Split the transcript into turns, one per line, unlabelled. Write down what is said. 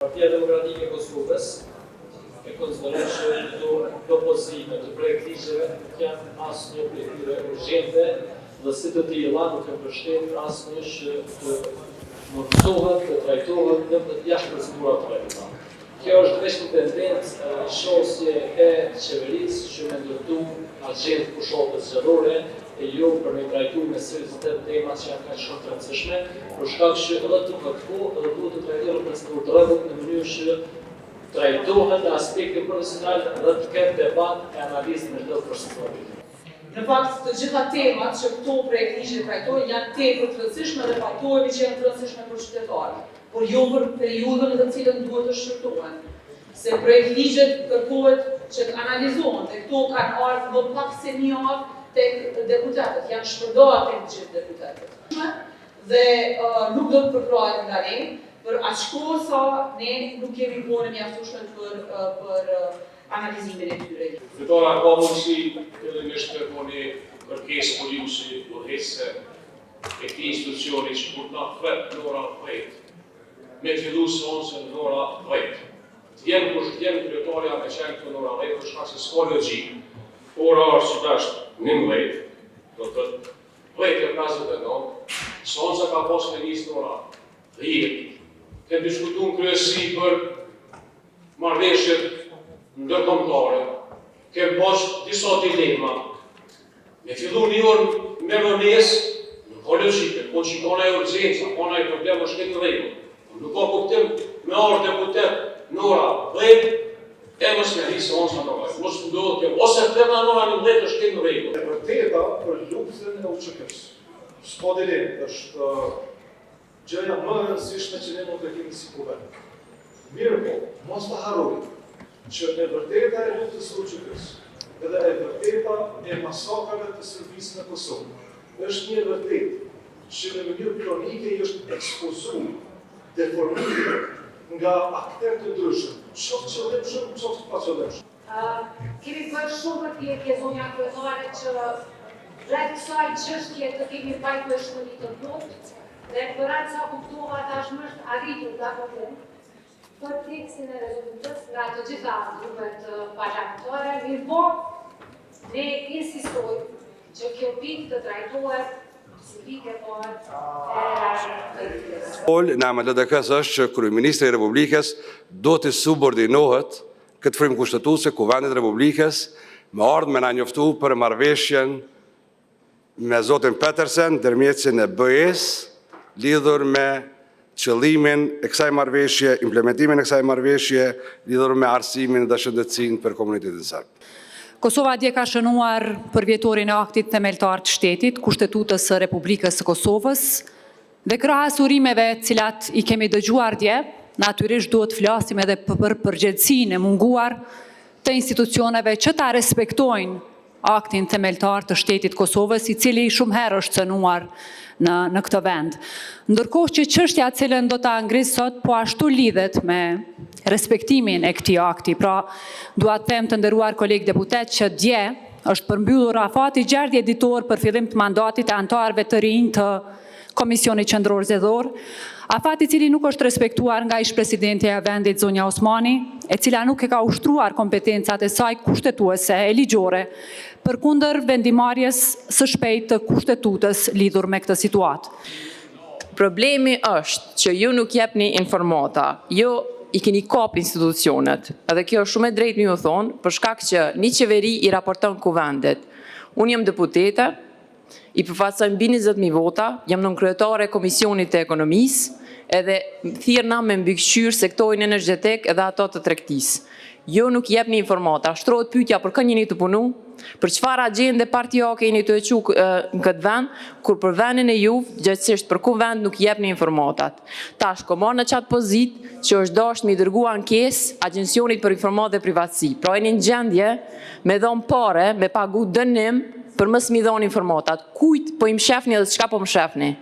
Partia Demokratike e Kosovës e konsideron që këto propozime të projektligjeve nuk janë asnjë prej tyre urgjente dhe si të tilla nuk e mbështet asnjë që të mundësohet të trajtohet në jashtë procedurave të rregullta. Kjo është veç një tendencë qasje e qeverisë që me ndërtu agjendë fushatës zgjedhore e jo për me trajtu me seriozitet temat që janë kaq shumë të rëndësishme, për shkak që edhe duhet kohë edhe duhet të trajtohen në procedurë të rregullt në mënyrë që trajtohen në aspektin profesional dhe të ketë debat e analizë me çdo procedurë.
Në fakt, të gjitha temat që këto projektligje trajtojnë janë tepër të rëndësishme dhe pajtohemi që janë të rëndësishme për qytetarët, por jo për periudhën në të cilën duhet të shqyrtohen. Se projektligjet kërkohet që të analizohen dhe këto kanë ardhur më pak se një javë tek deputetët, janë shpërndarë tek të gjithë deputetët. Dhe nuk do të përkrahet nga ne, për aq kohë sa ne nuk kemi kohën e mjaftueshme për për analizimin e tyre.
Kryetare, ka mundësi fillimisht të bëni kërkesë për ju si udhëheqëse e këtij institucioni që kur të na thret në ora 10, me fillu seancën në ora 10. Të vjen kush të vjen kryetarja me qenë këtu në ora 10, për shkak se s'ka logjikë. Ora është që tash 11, do të thotë 10:59, seanca ka pas me nisë në ora 10. Kem diskutuar në kryesi për marrëveshjet ndërkombëtare, kem pas disa dilema. Me fillu një orë me vonesë, nuk ka logjike, po që ka naj urgjencë, ka naj problem, është këtë në rregull. Po nuk ka kuptim me ardhë deputet në ora 10, e mos me nisë seanca në ora. Mos ndodhë kjo, ose thema në ora 11 është këtë në rregull.
E vërteta për luftën e UÇK-s. S'ka dilemë, është gjëja më e rëndësishme që ne mund të kemi si kuvend. Mirë po, mos të harrojmë që e vërteta e luftës së UÇK-s edhe e vërteta e masakrave të Serbisë në Kosovë është një e vërtetë që në mënyrë kronike i është ekspozuar deformimit nga akterë të ndryshëm, qoftë qëllimshëm, qoftë paqëllimshëm.
Kemi bërë shumë përpjekje, zonja kryetare, që rreth kësaj çështje të kemi pajtueshmëri të plotë dhe për atë sa kuptova tashmë është arritur dakordim për tekstin e rezolutës nga të gjitha grupet parlamentare, mirëpo ne insistojmë që kjo pikë të trajtohet si pikë e parë e rendit të ditës.
Fol në emër të LDK-së është që Kryeministri i Republikës do të subordinohet këtë frymë kushtetuese Kuvendit të Republikës me ardhë me na njoftu për marrëveshjen me zotin Petersen, ndërmjetësin e BE-s, lidhur me qëllimin e kësaj marrëveshje, implementimin e kësaj marrëveshje, lidhur me arsimin dhe shëndetësinë për komunitetin serb.
Kosova dje ka shënuar përvjetorin e aktit themeltar të shtetit, Kushtetutës së Republikës së Kosovës dhe krahas urimeve të cilat i kemi dëgjuar dje, natyrisht duhet të flasim edhe për përgjegjësinë e munguar të institucioneve që ta respektojnë aktin themeltar të shtetit të Kosovës, i cili shumë herë është cenuar në këtë vend. Ndërkohë që çështja të cilën do ta ngre sot po ashtu lidhet me respektimin e këtij akti. Pra, dua të them, të nderuar kolegë deputetë, që dje është përmbyllur afati 60-ditor për fillim të mandatit të anëtarëve të rinj të Komisionit Qendror Zgjedhor, afat i cili nuk është respektuar nga ish-presidentja e vendit, zonja Osmani, e cila nuk e ka ushtruar kompetencat e saj kushtetuese e ligjore, përkundër vendimmarrjes së shpejtë të Kushtetutës lidhur me këtë situatë.
Problemi është që ju nuk jepni informata, ju i keni kapur institucionet dhe kjo është shumë e drejtë me ju thënë, për shkak që një Qeveri i raporton Kuvendit. Unë jam deputete, i përfaqësoj mbi 20 mijë vota, jam nënkryetare e Komisionit të Ekonomisë edhe thirrna ta mbikëqyr sektorin energjetik edhe atë të tregtisë. Ju nuk jepni informata, shtrohet pyetja për kë jeni duke punuar, për çfarë agjende partiake jeni duke e çuar në këtë vend, kur për vendin e juaj, gjegjësisht për Kuvend nuk jepni informata. Tash, kam ardhur në atë pozitë që është dashur t'i dërgoj ankesë Agjencisë për Informatë dhe Privatësi. Pra, jeni në gjendje të jepni para, të paguani dënim për të mos i dhënë informatat. Kujt po i fshihni dhe çka po fshihni?